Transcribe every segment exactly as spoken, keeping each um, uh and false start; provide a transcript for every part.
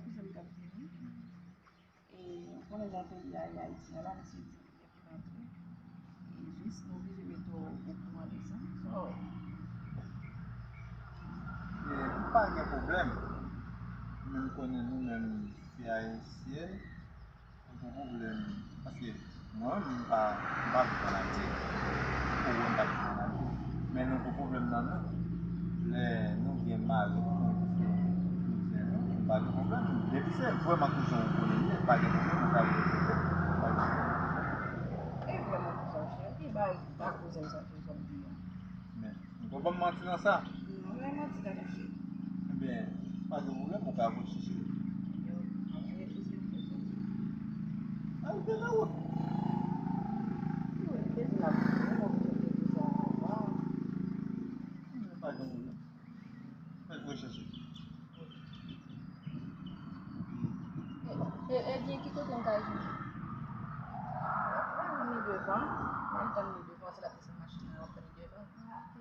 Kouzen m t ap di wi. E, ou konnen jan peyi a ye Ayiti a la, misye di li gen pou l antre. E jis nou oblije mete w okouran de sa. So, e, m pa gen pwoblèm. Men m konnen nou menm fi ayisyèn, nou gen pwoblèm. Paske mwen, m pa, m pa viv ann Ayiti. Pou mwen, m pa viv ann Ayiti. Men nou gen pwoblèm nan nou. Lè nou gen mari nou, nou gen kouzen nou, nou pa gen pwoblèm. Depi se vrèman kouzen w konnen li ye, pa gen pwoblèm, ou ka respekte. Pa gen pwoblèm. E vrèman kouzen w, cheri, ki bay pa kouzen sa tou kòm di a. Men, ou pa ban m manti nan sa? Non, men manti la, cheri. Ebyen, pa gen pwoblèm, ou ka voye chèche. Yo, mwen refize pou sa. Al te nan wout. Yo, te di la, mwen oblije te di sa avan. Ebyen, pa gen pwoblèm. Mwen voye chèche. E, e, ebyen, ki kote m ka jwenn li? Mwen tann li devan. Mwen tann li devan, se la desann machin nan, mwen tann li devan. Ok.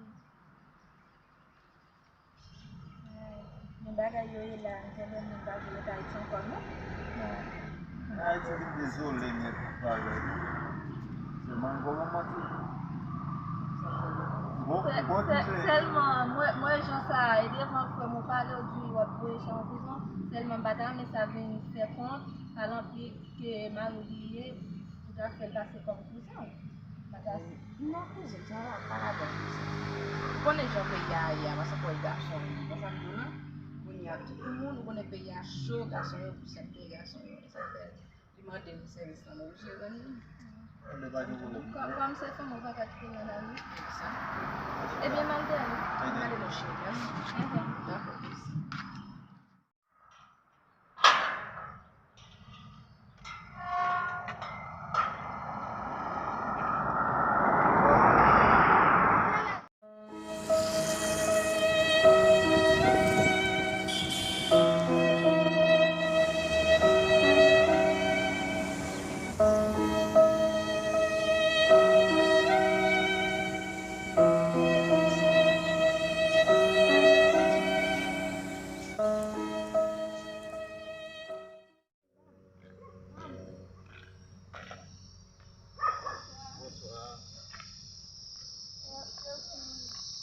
Men bagay yo ye la, m konnen moun pa vle ret Ayiti ankò, non? Bon. Ayiti vin dezole, men tout bagay. Se mango manman ti. Bon, bon, se, sèlman, mwen, mwen, jan sa, e devan frè m ou pale, ou di w ap voye chè an prizon. Sèlman, m pa ta renmen sa vin fè kont, al anpil ke mari w li ye, pou ta fè l pase kòm kouzen w. M pa ta. Non, kouzen, sa pa ladan kouzen. Ou konnen jan peyi a ye a, paske w wè gason yo, konsa m di w la. Kounye a, tout moun, ou konnen peyi a cho, gason yo, pou sèt peyi gason yo, sa fè. Li mande nou sèvis lan, nou oblije rann li. Kò-, kòm se fanm, ou pa ka kite l nan lari. Ebyen, m al dèyè. M ale, monchè. Dakò, mèsi.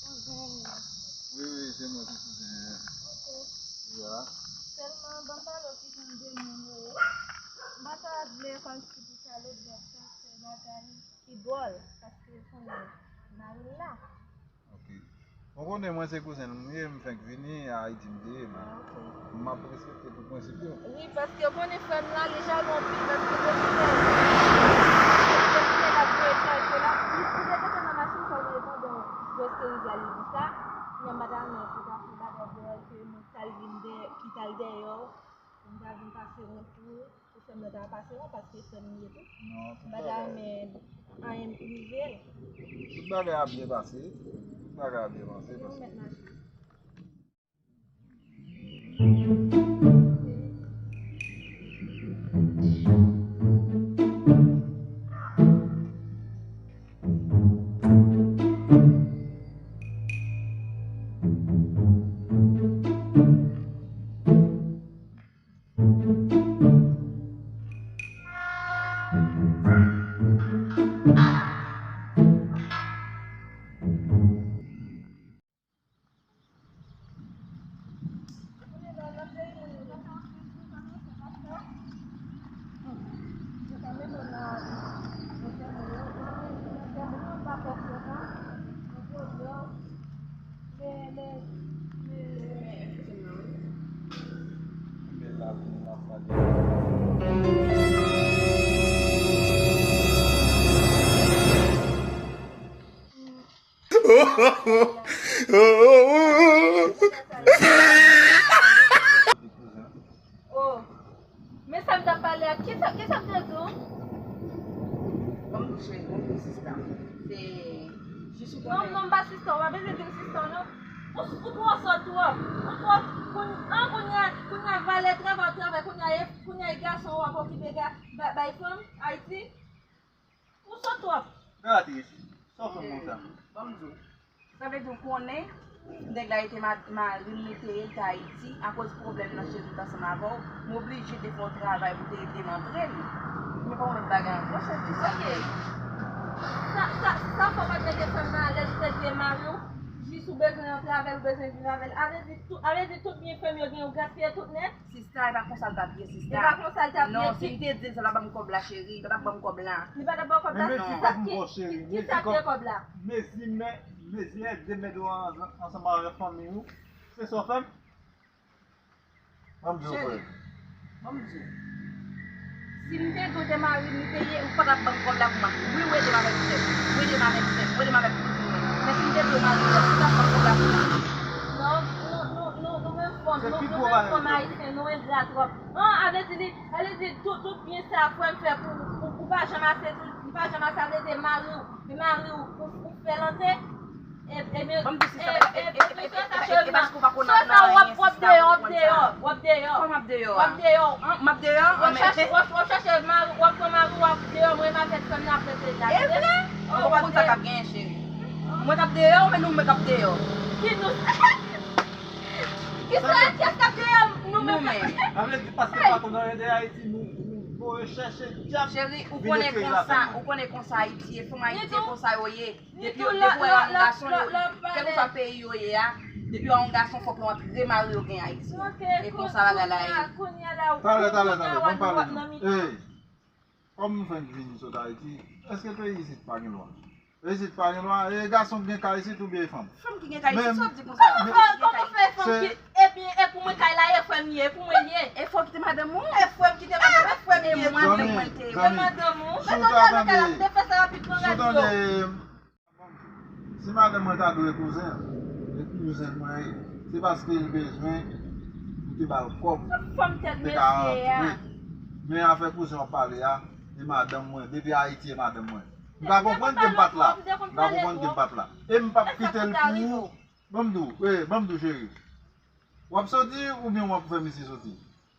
Bonswa. Wi, wi, se mwen ki kouzen an. Ok. Wi, a. Sèlman, ban m pale w kijan de moun yo ye. M pa ta vle kòmsi pou sa lòt bò sa fè bagay ki dwòl, paske konnen mari l la. Ok. Bon, konnen mwen se kouzen l m ye, m fenk vini, Ayiti m te ye, men. Ah, ok. M ap respekte tout prensip yo. Wi, paske w konnen frè m la, li jalou anpil, paske depi lè, depi lè l ap voye kay, se la, li, li te kanpe nan machin, sa w voye pandan w wè se rivyè li di sa. Men m pa ta renmen pou ta fè bagay dwòl ke moun t al vin dèyè, ki t al dèyè w, pou m ta vin pase wont tou. Pou frè m nan ta pase wont, paske frè m li ye tou. Non, tout bagay. M pa ta renmen anyen rive l. Tout bagay ap byen pase. Tout bagay ap byen pase. Yo, paske mèt mache. Oh, men sa m t ap pale a, kisa, kisa m te di w? Ban m touche, ban m touche sista. Se jis ou konnen. Non, non, m pa sista w, w pa bezwen di m sista w, non. Ou, ou twò sòt twòp. Ou twò, kounye a, kounye a, kounye a valè travay w ap travay, kounye a e, kounye a e gason w ap okipe, ga-, ba-, bay fanm, Ayiti. Ou sòt twòp. Beatrice, sa w fè m konsa? Ban m di w. Sa vle di w konnen, Nèg la rete ma-, mari m, li te ye, li te Ayiti. Akoz pwoblèm nan, cheri, m t ansanm avè w, m oblije te fè yon travay pou te ede m antre l. Men pa yon lòt bagay ankò, cheri, sa l te ye. Sa, sa, sa fè w pa t mete frè m nan alèz, ou te di e mari w, jis ou bezwen antre avè l, ou bezwen viv avè l. A vle di tout, a vle di tout byen frè m yo gen, ou gaspiye tout nèt? Sista, e pa konsa l t ap ye, sista. E pa konsa l t ap ye. Non, si m te di l sa, l ap ban m kòb la, cheri, l pa t ap ban m kòb la. Li pa t ap ba w kòb la? Men mezi kòb m ba w, cheri. Ki, ki, ki sa k ye kòb la? Mezi men, mezi èk de mèt ansanm avèk fanmi w. Se sa w fè m? Ban m di w, frè. Ban m di w. Si m te di w te mari m, li te ye, ou pa t ap ban m kòb la pou m ap. Wi, ou ede m avèk sèk. Ou ede m avèk sèk. Ou ede m avèk kouzin mwen. Men si m te di w mari m, ou pa t ap ban m kòb la pou m ap. Non, nou, nou, nou, nou menm fanm, nou, nou menm fanm ayisyen, nou engra twòp. An, a vle di li, a vle di tout, tout byen sa frè m fè pou, pou, pou pa janm ase, li pa janm ase, a vle di mari w, e mari w, ou, ou fè l antre. E, e, men, ban m di w, sista, e, e, e, e, e, e, e, e, paske w pa konn anyen, sista, w konprann sa. W ap deyò, w ap deyò, w ap deyò. Kòman w ap deyò a? W ap deyò. An, m ap deyò? W ap chache, w ap, w ap chache mari, w ap pran mari w, w ap deyò, mwen m avèk frè m nan ap rete la. E vre? Ou pa konn sa k ap genyen, cheri. Mwen k ap deyò, oubyen nou menm k ap deyò? Ki nou? Ki sa, kiyès k ap deyò nou menm? Nou menm. Sa vle di paske pa konn anyen de Ayiti, nou, nou voye chèche dyab. Cheri, ou konnen konsa, ou konnen konsa Ayiti ye, fanm Ayiti e konsa yo ye. Depi yo, depi yo wè yon gason, yo, kèlkeswa peyi yo ye a, depi yo wè yon gason, fòk yo antre mari yo gen Ayiti. E konsa bagay la ye. Talè, talè, talè, ban m pale nou. Ey, kòm nou fenk vin sot Ayiti, èske peyi isit pa gen lwa? Isit pa gen lwa, e gason ki gen kay isit oubyen e fanm? Fanm ki gen kay isit, sa w ap di konsa? Kòman fè, kòman fè fanm ki, epi, e pou mwen kay la, e frè m ye, e pou mwen ye. E fò w kite madanm ou? E frè m kite madanm, e frè m ye. E mwen, mwen te. E madanm ou? Mwen tande avèk kay la, m te fè sa rapidman radyo. Si madanm mwen ta dwe kouzen an, e kouzen mwen ye, se paske l bezwen pou te ba l kòb pou te ka antre. Men afè kouzen w ap pale a, e madanm mwen, depi Ayiti e madanm mwen. M ka konprann ke m pa t la, m ka konprann ke m pa t la. E m p ap kite l pou ou. Ban m di w, e, ban m di w cheri. W ap soti oubyen w ap fè misye soti?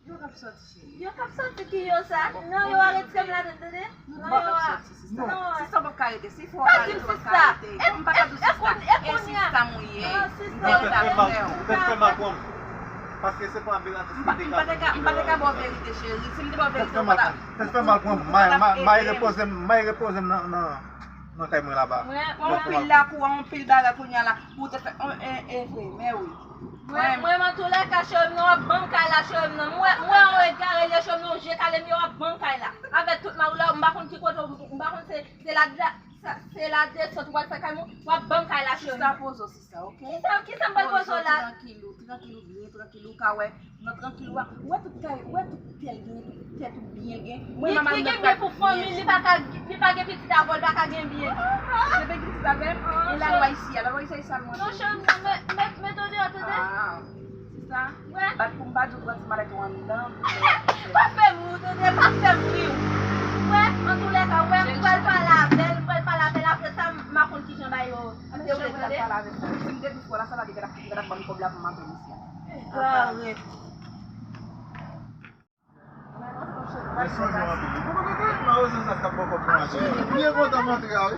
Yo k ap soti, cheri. Yo k ap soti ki yo sa? Non, yo arete m ladan, tande? Non, yo a. Non, sista, w p ap ka rete. Si fò w ka rete, w p ap ka rete. M pa ka di w sista. E sista m ou ye. M te rete avè w. Tèt fè mal pran m. Paske se pa Beratrice ki te ka. M pa te ka, m pa te ka ba w verite, cheri. Si m te ba w verite, ou pa t ap, tèt fè mal pran m. May, may, may repoze m, may repoze m nan, nan, nan kay mwen laba. Mwen, mwen anpil lakou, anpil bagay kounye a la. Pou w te fè, e, e, e vre, men wi. Mwen, mwen, antoulèka, cheri m nan, w ap ban m kay la, cheri m nan. Mwen, mwen, yon egare l ye, cheri m nan, yon je kale m ye, w ap ban m kay la. Avèk tout mari w la, m pa konn ki kote, m pa konn se, se la, la, sa, se la desant ou pral fè kay mwen, w ap ban m kay la, cheri m nan. Sista, poze w, sista, oke? Kisa, kisa m pral poze w la? Poze w, trankil ou, trankil ou, byen trankil ou, ka wè. Nan trankil ou a, ou wè tout kay, ou wè tout tèl gen, tout tèt ou byen gen. Li, li gen byen pou fanmi l, li pa ka, li pa gen pitit avè w, li pa ka gen byen. Li pa gen pitit avè m, e lalwa isi a, lalwa isi a, sa l mande. Non, cheri m nan, met, met, met w deyò, tande? Ah, se sa? Bat pou m pa di w pran ti malèt ou anndan. Pa fè m ri w, tande, pa fè m ri w. Wè, antoulèka, wè, m pral pale avè l, m pral pale avè l, apre sa, m pa konn kijan bagay yo dewoule, tande? Si m te di fò la, sa ta di gad ap, gad ap ban m kòb la pou m antre misye. Egare. Mwen sonje w anpil wi. Mwen kontan tèlman, mwen sonje sa k ap bò kòb nan mache. Byen kontan m antre a wi.